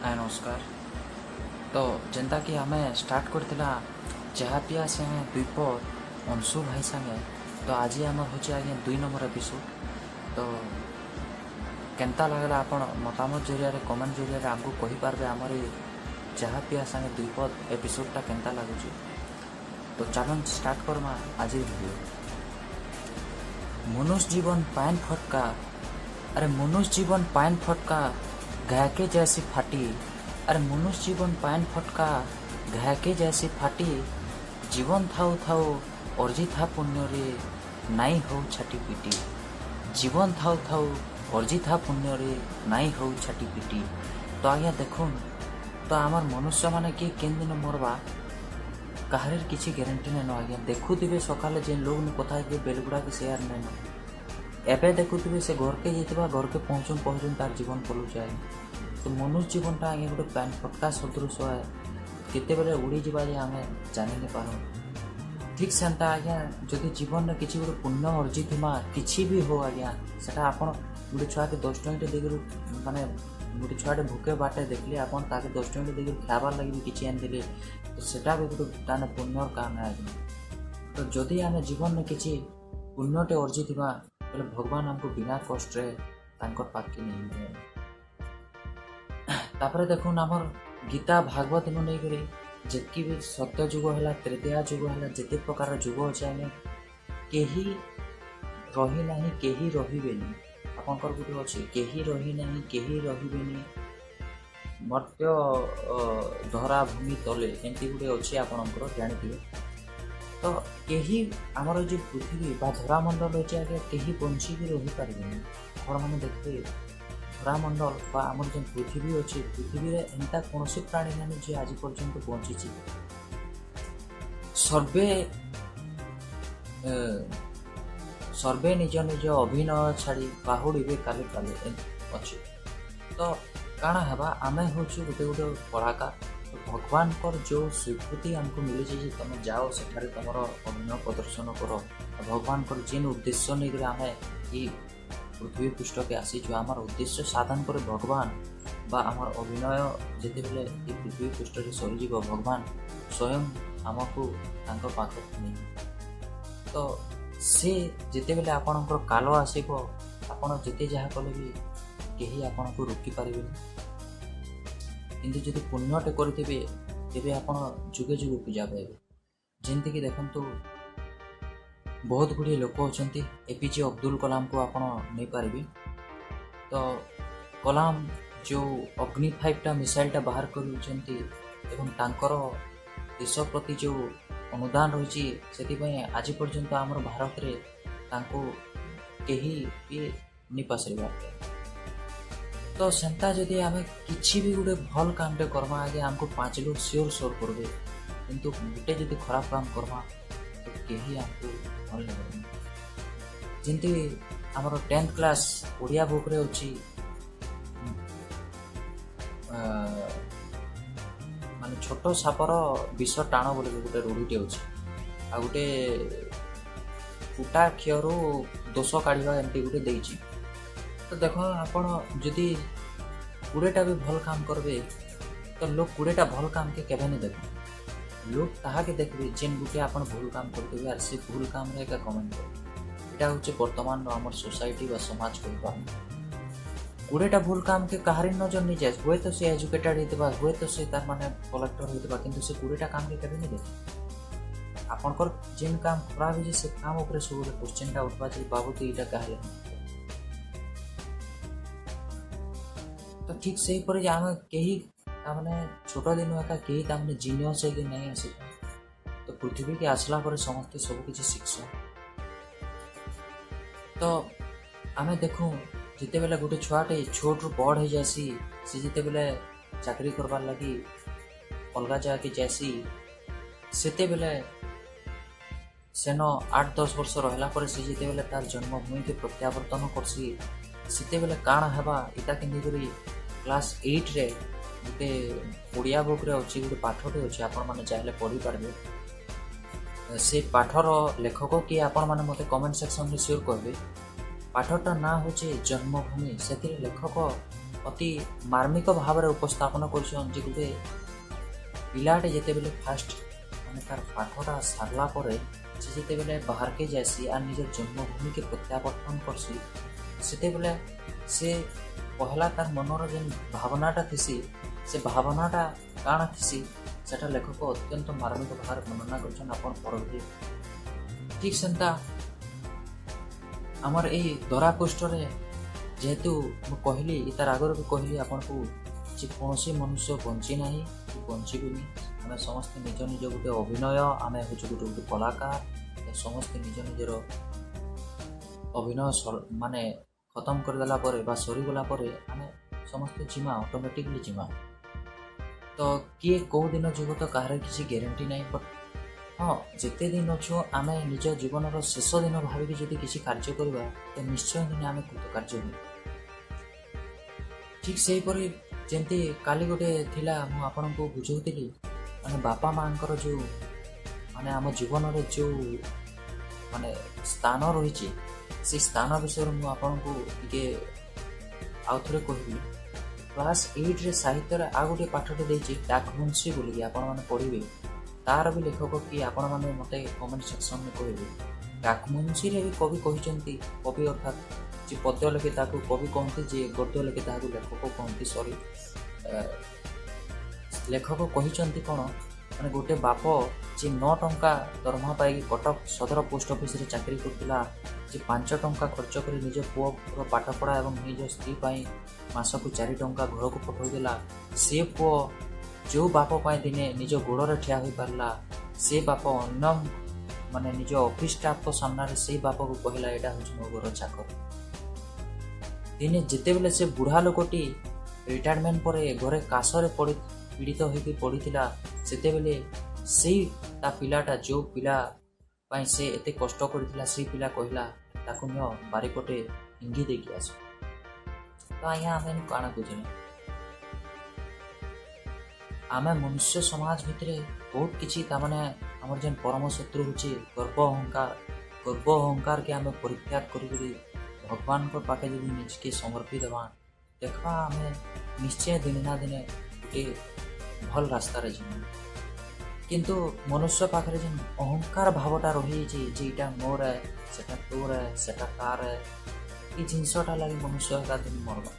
ନମସ୍କାର। ତ ଯେନ୍ତାକି ଆମେ ଷ୍ଟାର୍ଟ କରିଥିଲା ଚାହା ପିଆ ସାଙ୍ଗେ ଦ୍ୱିପଦ ଅଂଶୁ ଭାଇ ସାଙ୍ଗେ, ତ ଆଜି ଆମର ହେଉଛି ଆଜ୍ଞା 2 ନମ୍ବର ଏପିସୋଡ଼। ତ କେନ୍ତା ଲାଗିଲା, ଆପଣ ମତାମତ ଜରିଆରେ, କମେଣ୍ଟ ଜରିଆରେ ଆମକୁ କହିପାରିବେ, ଆମର ଏଇ ଚାହା ପିଆ ସାଙ୍ଗେ ଦ୍ୱିପଦ ଏପିସୋଡ଼ଟା କେନ୍ତା ଲାଗୁଛି। ତ ଚାଲନ୍, ଷ୍ଟାର୍ଟ କର୍ମା ଆଜିର ଭିଡ଼ିଓ। ମନୁଷ୍ୟ ଜୀବନ ପାଏନ୍ ଫଟକା, ଆରେ ମନୁଷ୍ୟ ଜୀବନ ପାଏନ୍ ଫଟକା ଘାକେ ଯାଏସି ଫାଟି। ଆରେ ମନୁଷ୍ୟ ଜୀବନ ପାଏନ୍ ଫଟକା ଘାକେ ଯାଏସି ଫାଟି। ଜୀବନ ଥାଉ ଥାଉ ଅର୍ଜିଥା ପୁଣ୍ୟରେ, ନାଇଁ ହଉ ଛାଟି ପିଟି। ଜୀବନ ଥାଉ ଥାଉ ଅର୍ଜିଥା ପୁଣ୍ୟରେ, ନାଇଁ ହଉ ଛାଟି ପିଟି। ତ ଆଜ୍ଞା ଦେଖୁନ୍ ତ, ଆମର ମନୁଷ୍ୟମାନେ କିଏ କେନ୍ ଦିନ ମରବା, କାହାରିର କିଛି ଗ୍ୟାରେଣ୍ଟି ନାଇଁନ ଆଜ୍ଞା। ଦେଖୁଥିବେ, ସକାଳେ ଯେନ୍ ଲୋକ ନୁ କଥା ହେଇଥିବେ, ବେଲଗୁଡ଼ାକେ ସେୟାର ନାଇଁନ। ଏବେ ଦେଖୁଥିବେ, ସେ ଘରକେ ଯାଇଥିବା, ଘରକେ ପହଞ୍ଚୁନ୍ ପହଞ୍ଚୁନ୍ ତାର ଜୀବନ ପଲୁଛେ ଆଜ୍ଞା। ତ ମନୁଷ୍ୟ ଜୀବନଟା ଆଜ୍ଞା ଗୋଟେ ପାଏନ୍ ଫଟକା ସଦୃଶ ହେ। କେତେବେଳେ ଉଡ଼ିଯିବା ଯେ ଆମେ ଜାଣି ନି ପାରୁ। ଠିକ୍ ସେନ୍ତା ଆଜ୍ଞା, ଯଦି ଜୀବନରେ କିଛି ଗୋଟେ ପୁଣ୍ୟ ଅର୍ଜିଥିମା, କିଛି ବି ହଉ ଆଜ୍ଞା, ସେଟା ଆପଣ ଗୋଟେ ଛୁଆକେ 10 ଟଙ୍କାଟେ ଦେଇକରି, ମାନେ ଗୋଟେ ଛୁଆଟେ ଭୁକେ ବାଟେ ଦେଖିଲେ, ଆପଣ ତାକେ 10 ଟଙ୍କାଟେ ଦେଇକରି ଖାଇବାର୍ ଲାଗି ବି କିଛି ଆଣିଦେଲେ, ତ ସେଟା ବି ଗୋଟେ ତାନେ ପୁଣ୍ୟର କାମ ହେ ଆଜ୍ଞା। ତ ଯଦି ଆମେ ଜୀବନରେ କିଛି ପୁଣ୍ୟଟେ ଅର୍ଜିଥିବା ବୋଲେ, ଭଗବାନ ଆମକୁ ବିନା କଷ୍ଟରେ ତାଙ୍କର ପାଖକେ ନେଇଯିବେ। ତାପରେ ଦେଖୁନ୍, ଆମର ଗୀତା ଭାଗବତ ନୁ ନେଇକରି ଯେତ୍କି ବି ସତ୍ୟ ଯୁଗ ହେଲା, ତ୍ରେତୟା ଯୁଗ ହେଲା, ଯେତେ ପ୍ରକାର ଯୁଗ ଅଛି ଆଜ୍ଞା, କେହି ରହି ନାହିଁ, କେହି ରହିବେନି। ଆପଣଙ୍କର ଗୋଟେ ଅଛି, କେହି ରହି ନାହିଁ, କେହି ରହିବେନି ମର୍ତ୍ତ୍ୟ ଧରା ଭୂମି ତଲେ, ଏମିତି ଗୋଟେ ଅଛି, ଆପଣଙ୍କର ଜାଣିଥିବେ। ତ କେହି ଆମର ଯେଉଁ ପୃଥିବୀ ବା ଧରାମଣ୍ଡଳ ଅଛି ଆଜ୍ଞା, କେହି ବଞ୍ଚିକି ରହିପାରିବେନି। ଆପଣମାନେ ଦେଖିବେ, ଧରାମଣ୍ଡଳ ବା ଆମର ଯେଉଁ ପୃଥିବୀ ଅଛି, ପୃଥିବୀରେ ଏନ୍ତା କୌଣସି ପ୍ରାଣୀ ନାହିଁ ଯିଏ ଆଜି ପର୍ଯ୍ୟନ୍ତ ବଞ୍ଚିଛି। ସର୍ବେ ସର୍ବେ ନିଜ ନିଜ ଅଭିନୟ ଛାଡ଼ି ବାହୁଡ଼ିବେ କାଲେ କାଲେ ଅଛି। ତ କାଣା ହେବା, ଆମେ ହେଉଛୁ ଗୋଟେ ଗୋଟେ କଳାକାର। ତ ଭଗବାନଙ୍କର ଯେଉଁ ସ୍ୱୀକୃତି ଆମକୁ ମିଳିଛି ଯେ ତମେ ଯାଅ, ସେଠାରେ ତମର ଅଭିନୟ ପ୍ରଦର୍ଶନ କର, ଆଉ ଭଗବାନଙ୍କର ଯେନ୍ ଉଦ୍ଦେଶ୍ୟ ନେଇକରି ଆମେ ଏଇ ପୃଥିବୀ ପୃଷ୍ଠକେ ଆସିଛୁ, ଆମର ଉଦ୍ଦେଶ୍ୟ ସାଧନ କରି ଭଗବାନ ବା ଆମର ଅଭିନୟ ଯେତେବେଳେ ଏ ପୃଥିବୀ ପୃଷ୍ଠରେ ସରିଯିବ, ଭଗବାନ ସ୍ୱୟଂ ଆମକୁ ତାଙ୍କ ପାଖକୁ ନେଇଯିବେ। ତ ସେ ଯେତେବେଳେ ଆପଣଙ୍କର କାଳ ଆସିବ, ଆପଣ ଯେତେ ଯାହା କଲେ ବି କେହି ଆପଣଙ୍କୁ ରୋକି ପାରିବେନି। କିନ୍ତୁ ଯଦି ପୁଣ୍ୟଟେ କରିଥିବେ, ତେବେ ଆପଣ ଯୁଗେ ଯୁଗେ ପୂଜା ପାଇବେ। ଯେମିତିକି ଦେଖନ୍ତୁ, ବହୁତ ଗୁଡ଼ିଏ ଲୋକ ଅଛନ୍ତି। ଏପିଜେ ଅବଦୁଲ କଲାମକୁ ଆପଣ ନେଇପାରିବେ। ତ କଲାମ ଯେଉଁ ଅଗ୍ନି 5ଟା ମିସାଇଲଟା ବାହାର କରୁଛନ୍ତି ଏବଂ ତାଙ୍କର ଦେଶ ପ୍ରତି ଯେଉଁ ଅନୁଦାନ ରହିଛି, ସେଥିପାଇଁ ଆଜି ପର୍ଯ୍ୟନ୍ତ ଆମର ଭାରତରେ ତାଙ୍କୁ କେହି ବି ନିପାସରିବାର। ତ ସେନ୍ତା ଯଦି ଆମେ କିଛି ବି ଗୋଟେ ଭଲ୍ କାମଟେ କର୍ମା ଆଜ୍ଞା, ଆମକୁ ପାଞ୍ଚ ଲୋକ ସିଓର ସୋର କରିବେ। କିନ୍ତୁ ଗୋଟେ ଯଦି ଖରାପ କାମ କର୍ମା, ତ କେହି ଆମକୁ ଭଲ ନାଇଁ କରିବେ। ଯେମିତି ଆମର 10th class Odia ବୁକ୍ରେ ଅଛି, ମାନେ ଛୋଟ ସାପର ବିଷ ଟାଣ ବୋଲି ଗୋଟେ ରୂଢ଼ିଟେ ଅଛି, ଆଉ ଗୋଟେ ଫୁଟା ଖିଅରୁ ଦୋଷ କାଢ଼ିବା, ଏମିତି ଗୋଟେ ଦେଇଛି। ତ ଦେଖ, ଆପଣ ଯଦି 20ଟା ବି ଭଲ କାମ କରିବେ, ତ ଲୋକ 20ଟା ଭଲ କାମକେ କେବେ ନାଇଁ ଦେଖବେ। ଲୋକ ତାହାକେ ଦେଖିବେ ଯେନ୍ ଗୋଟେ ଆପଣ ଭୁଲ କାମ କରିଦେବେ, ଆର୍ ସେ ଭୁଲ କାମରେ ଏକା କମେଣ୍ଟ କରିବେ। ଏଇଟା ହେଉଛି ବର୍ତ୍ତମାନର ଆମର ସୋସାଇଟି ବା ସମାଜ କହିବା। 20ଟା ଭୁଲ କାମକେ କାହାରି ନଜର ନେଇ ଯାଏ। ହୁଏତ ସେ ଏଜୁକେଟେଡ୍ ହେଇଥିବା, ହୁଏତ ସେ ତାର ମାନେ କଲେକ୍ଟର ହେଇଥିବା, କିନ୍ତୁ ସେ 20ଟା କାମକେ କେବେ ନାଇଁ ଦେଖେ। ଆପଣଙ୍କର ଯେନ୍ କାମ ଖରାପ ହେଇଛି, ସେ କାମ ଉପରେ ସବୁବେଳେ କ୍ୱେଶ୍ଚନଟା ଉଠବା ଯେ ବାବୁ, ତୁ ଏଇଟା କାହେଲେ। ତ ଠିକ୍ ସେହିପରି ଯେ ଆମେ କେହି ତାମାନେ ଛୋଟ ଦିନୁ ଏକା କେହି ତାମାନେ ଜିନିୟସ୍ ହେଇକି ନାଇଁ ଆସି। ତ ପୃଥିବୀକି ଆସିଲା ପରେ ସମସ୍ତେ ସବୁ କିଛି ଶିଖସନ୍। ତ ଆମେ ଦେଖୁଁ, ଯେତେବେଲେ ଗୋଟେ ଛୁଆଟେ ଛୋଟରୁ ବଡ଼ ହେଇଯାଏସି, ସେ ଯେତେବେଲେ ଚାକିରି କରବାର୍ ଲାଗି ଅଲଗା ଜାଗାକେ ଯାଏସି, ସେତେବେଲେ ସେନ 8-10 ବର୍ଷ ରହିଲା ପରେ ସେ ଯେତେବେଲେ ତାର ଜନ୍ମଭୂମିକେ ପ୍ରତ୍ୟାବର୍ତ୍ତନ କରସି, ସେତେବେଲେ କାଣା ହେବା, ଇଟାକେ ନେଇକରି କ୍ଲାସ୍ 8ରେ ଗୋଟେ ଓଡ଼ିଆ ବୁକ୍ରେ ଅଛି, ଗୋଟେ ପାଠଟେ ଅଛି, ଆପଣମାନେ ଚାହିଁଲେ ପଢ଼ିପାରିବେ। ସେ ପାଠର ଲେଖକ କିଏ, ଆପଣମାନେ ମୋତେ କମେଣ୍ଟ ସେକ୍ସନରେ ସିଓର କହିବେ। ପାଠଟା ନାଁ ହେଉଛି ଜନ୍ମଭୂମି। ସେଥିରେ ଲେଖକ ଅତି ମାର୍ମିକ ଭାବରେ ଉପସ୍ଥାପନ କରୁଛନ୍ ଯେ ଗୋଟେ ପିଲାଟେ ଯେତେବେଲେ ଫାଷ୍ଟ ମାନେ ତାର ପାଠଟା ସାରିଲା ପରେ ସେ ଯେତେବେଲେ ବାହାରକେ ଯାଏସି ଆର୍ ନିଜର ଜନ୍ମଭୂମିକେ ପ୍ରତ୍ୟାବର୍ତ୍ତନ କରସି, ସେତେବେଲେ ସେ ପହଲା ତାର ମନର ଯେନ୍ ଭାବନାଟା ଥିସି, ସେ ଭାବନାଟା କାଣା ଥିସି, ସେଟା ଲେଖକ ଅତ୍ୟନ୍ତ ମାର୍ମିକ ଭାବରେ ବର୍ଣ୍ଣନା କରିଛନ୍। ଆପଣ ପଢ଼ବେ। ଠିକ୍ ସେନ୍ତା ଆମର ଏଇ ଧରାପୃଷ୍ଠରେ, ଯେହେତୁ ମୁଁ କହିଲି, ତାର ଆଗରୁ ବି କହିଲି ଆପଣଙ୍କୁ ଯେ କୌଣସି ମନୁଷ୍ୟ ବଞ୍ଚି ନାହିଁ କି ବଞ୍ଚିବେନି। ଆମେ ସମସ୍ତେ ନିଜ ନିଜ ଗୋଟେ ଅଭିନୟ, ଆମେ ହେଉଛୁ ଗୋଟେ ଗୋଟେ କଳାକାର। ତ ସମସ୍ତେ ନିଜ ନିଜର ଅଭିନୟ ମାନେ ଖତମ କରିଦେଲା ପରେ ବା ସରିଗଲା ପରେ ଆମେ ସମସ୍ତେ ଯିମା, ଅଟୋମେଟିକଲି ଯିମା। ତ କିଏ କେଉଁ ଦିନ ଯିବ ତ କାହାର କିଛି ଗ୍ୟାରେଣ୍ଟି ନାହିଁ। ବଟ୍ ହଁ, ଯେତେ ଦିନ ଅଛୁ, ଆମେ ନିଜ ଜୀବନର ଶେଷ ଦିନ ଭାବିକି ଯଦି କିଛି କାର୍ଯ୍ୟ କରିବା, ତ ନିଶ୍ଚୟ ଦିନେ ଆମେ କୃତକାର୍ଯ୍ୟ ହେବା। ଠିକ୍ ସେହିପରି ଯେମିତି କାଲି ଗୋଟେ ଥିଲା, ମୁଁ ଆପଣଙ୍କୁ ବୁଝାଉଥିଲି, ମାନେ ବାପା ମାଆଙ୍କର ଯେଉଁ ମାନେ ଆମ ଜୀବନରେ ଯେଉଁ ମାନେ ସ୍ଥାନ ରହିଛି, ସେଇ ସ୍ଥାନ ବିଷୟରେ ମୁଁ ଆପଣଙ୍କୁ ଟିକେ ଆଉ ଥରେ କହିବି। କ୍ଲାସ୍ 8ରେ ସାହିତ୍ୟରେ ଆଉ ଗୋଟିଏ ପାଠଟେ ଦେଇଛି, ଡାକମୁନ୍ସି ବୋଲିକି, ଆପଣମାନେ ପଢ଼ିବେ। ତାର ବି ଲେଖକ କିଏ, ଆପଣମାନେ ମୋତେ କମେଣ୍ଟ ସେକ୍ସନରେ କହିବେ। ଡାକମୁନ୍ସିରେ ବି କବି କହିଛନ୍ତି, କବି ଅର୍ଥାତ୍ ଯିଏ ପଦ୍ୟ ଲେଖେ ତାକୁ କବି କହନ୍ତି, ଯିଏ ଗଦ୍ୟ ଲେଖେ ତାହାକୁ ଲେଖକ କହନ୍ତି। ସରି, ଲେଖକ କହିଛନ୍ତି କ'ଣ, ମାନେ ଗୋଟେ ବାପ ଯିଏ 9 ଟଙ୍କା ଦରମା ପାଇକି କଟକ ସଦର ପୋଷ୍ଟ ଅଫିସରେ ଚାକିରି କରୁଥିଲା, ଯେ 5 ଟଙ୍କା ଖର୍ଚ୍ଚ କରି ନିଜ ପୁଅର ପାଠପଢ଼ା ଏବଂ ନିଜ ସ୍ତ୍ରୀ ପାଇଁ ମାସକୁ 4 ଟଙ୍କା ଘରକୁ ପଠାଉଥିଲା, ସେ ପୁଅ ଯେଉଁ ବାପ ପାଇଁ ଦିନେ ନିଜ ଗୋଡ଼ରେ ଠିଆ ହୋଇପାରିଲା, ସେ ବାପ ଅନ୍ୟ ମାନେ ନିଜ ଅଫିସ ଷ୍ଟାଫଙ୍କ ସାମ୍ନାରେ ସେଇ ବାପକୁ କହିଲା, "ଏଇଟା ହେଉଛି ମୋ ଘର ଚାକର।" ଦିନେ ଯେତେବେଳେ ସେ ବୁଢ଼ା ଲୋକଟି ରିଟାୟାରମେଣ୍ଟ ପରେ ଘରେ କାଶରେ ପଡ଼ି ପୀଡ଼ିତ ହୋଇକି ପଡ଼ିଥିଲା, ସେତେବେଳେ ସେଇ ତା ପିଲାଟା, ଯେଉଁ ପିଲା ପାଇଁ ସେ ଏତେ କଷ୍ଟ କରିଥିଲା, ସେଇ ପିଲା କହିଲା, "ତାକୁ ନିଅ, ବାରିପଟେ ଫିଙ୍ଗି ଦେଇକି ଆସ।" ତ ଆଜ୍ଞା, ଆମେ କାଣା ବୁଝିଲେ? ଆମେ ମନୁଷ୍ୟ ସମାଜ ଭିତରେ ବହୁତ କିଛି, ତାମାନେ ଆମର ଯେନ୍ ପରମ ଶତ୍ରୁ ହେଉଛି ଗର୍ବ, ଅହଙ୍କାର। ଗର୍ବ ଅହଙ୍କାରକେ ଆମେ ପରିତ୍ୟାଗ କରିକରି ଭଗବାନଙ୍କ ପାଖେ ଯଦି ନିଜକେ ସମର୍ପି ଦେବା, ଦେଖବା ଆମେ ନିଶ୍ଚୟ ଦିନେ ନା ଦିନେ ଗୋଟେ ଭଲ ରାସ୍ତାରେ ଯିମା। କିନ୍ତୁ ମନୁଷ୍ୟ ପାଖରେ ଯେନ୍ ଅହଙ୍କାର ଭାବଟା ରହିଯାଇଛି ଯେ ଏଇଟା ମୋର, ସେଟା ତୋର, ସେଟା ତାର, ଏଇ ଜିନିଷଟା ଲାଗି ମନୁଷ୍ୟ ଏକା ଦିନ ମରବା।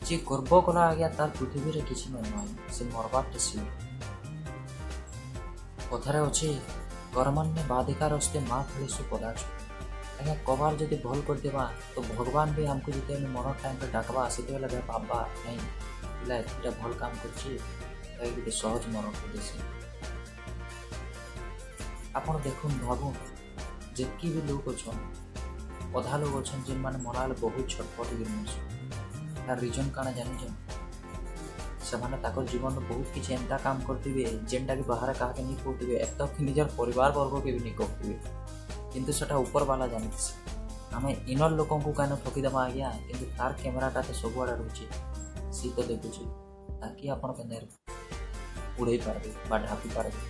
ଯିଏ ଗର୍ବ କଲା ଆଜ୍ଞା, ତାର ପୃଥିବୀରେ କିଛି ନୁହେଁ, ସେ ମରବାରଟେ ସିଓର। କଥାରେ ଅଛି, କର୍ମଣ୍ୟେବାଧିକାରସ୍ତେ ମା ଫଳେଷୁ କଦାଚନ। ଆଜ୍ଞା, କବାର ଯଦି ଭଲ କରିଦେବା ତ ଭଗବାନ ବି ଆମକୁ ଯେତେବେଳେ ମରଣ ଟାଇମ୍ରେ ଡାକବା, ସେତେବେଳେ ଭାବବା, ନାଇଁ, ପିଲା ଏତିକିଟା ଭଲ କାମ କରିଛି, ତାকে ଗୋଟେ ସହଜ ମରଣ କରିଦେସି। ଆପଣ ଦେଖୁନ୍, ଭାବୁନ୍, ଯେତ୍କି ବି ଲୋକ ଅଛନ୍, ଅଧା ଲୋକ ଅଛନ୍ ଯେନ୍ମାନେ ମରା ବେଲେ ବହୁତ ଛଟପଟ ହେଇକି ମରସନ୍। ତାର ରିଜନ୍ କାଣା ଜାଣିଛନ୍? ସେମାନେ ତାଙ୍କର ଜୀବନରେ ବହୁତ କିଛି ଏନ୍ତା କାମ କରିଥିବେ ଯେନ୍ଟାକି ବାହାରେ କାହାକେ ନି କହୁଥିବେ, ଏତକ କି ନିଜର ପରିବାର ବର୍ଗକେ ବି ନି କହୁଥିବେ। କିନ୍ତୁ ସେଟା ଉପରବାଲା ଜାଣିଥିସି। ଆମେ ଇନର ଲୋକଙ୍କୁ କାହିଁକି ଠକିଦେବା ଆଜ୍ଞା, କିନ୍ତୁ ତାର କ୍ୟାମେରାଟା ତ ସବୁଆଡ଼େ ରହୁଛି, ସିଏ ତ ଦେଖୁଛି। ତାକି ଆପଣ କେନ୍ତା ଉଡ଼େଇ ପାରବେ ବା ଢାପି ପାରବେ?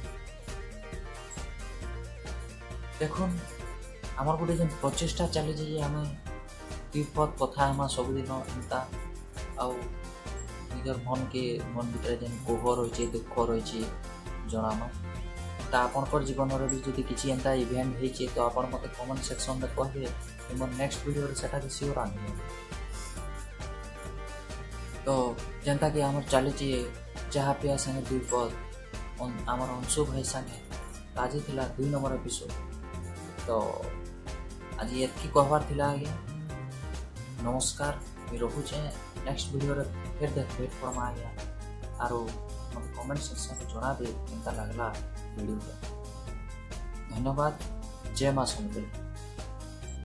ଦେଖୁନ୍, ଆମର ଗୋଟେ ଯେନ୍ ପ୍ରଚେଷ୍ଟା ଚାଲିଛି ଯେ ଆମେ ଦୁଇ ପଦ କଥା ହେମା ସବୁଦିନ ଏନ୍ତା, ଆଉ ନିଜର ମନକେ, ମନ ଭିତରେ ଯେନ୍ କୋହ ରହିଛି, ଦୁଃଖ ରହିଛି, ଜଣାମା। ତ ଆପଣଙ୍କର ଜୀବନରେ ବି ଯଦି କିଛି ଏନ୍ତା ଇଭେଣ୍ଟ ହେଇଛି, ତ ଆପଣ ମୋତେ କମେଣ୍ଟ ସେକ୍ସନରେ କହିବେ, ମୋର ନେକ୍ସଟ ଭିଡ଼ିଓରେ ସେଟାକେ ସିଓର ଆଣିବି। ତ ଯେନ୍ତାକି ଆମର ଚାଲିଛି ଚାହା ପିଆ ସାଙ୍ଗେ ଦୁଇ ପଦ ଆମର ଅଂଶୁ ଭାଇ ସାଙ୍ଗେ, ଆଜି ଥିଲା 2 ନମ୍ବର ଏପିସୋଡ଼। ତ ଆଜି ଏତ୍କି କହିବାର ଥିଲା ଆଜ୍ଞା। ନମସ୍କାର, ମୁଇଁ ରଖୁଛେ। ନେକ୍ସଟ ଭିଡ଼ିଓରେ ଫେର୍ ଦେଖ ଭେଟ କର୍ମା ଆଜ୍ଞା। ଆରୁ ମୋତେ କମେଣ୍ଟ ସେକ୍ସନରେ ଜଣାବେ କେନ୍ତା ଲାଗଲା ଭିଡ଼ିଓଟା। ଧନ୍ୟବାଦ। ଜୟ ମା ସମଲେଇ।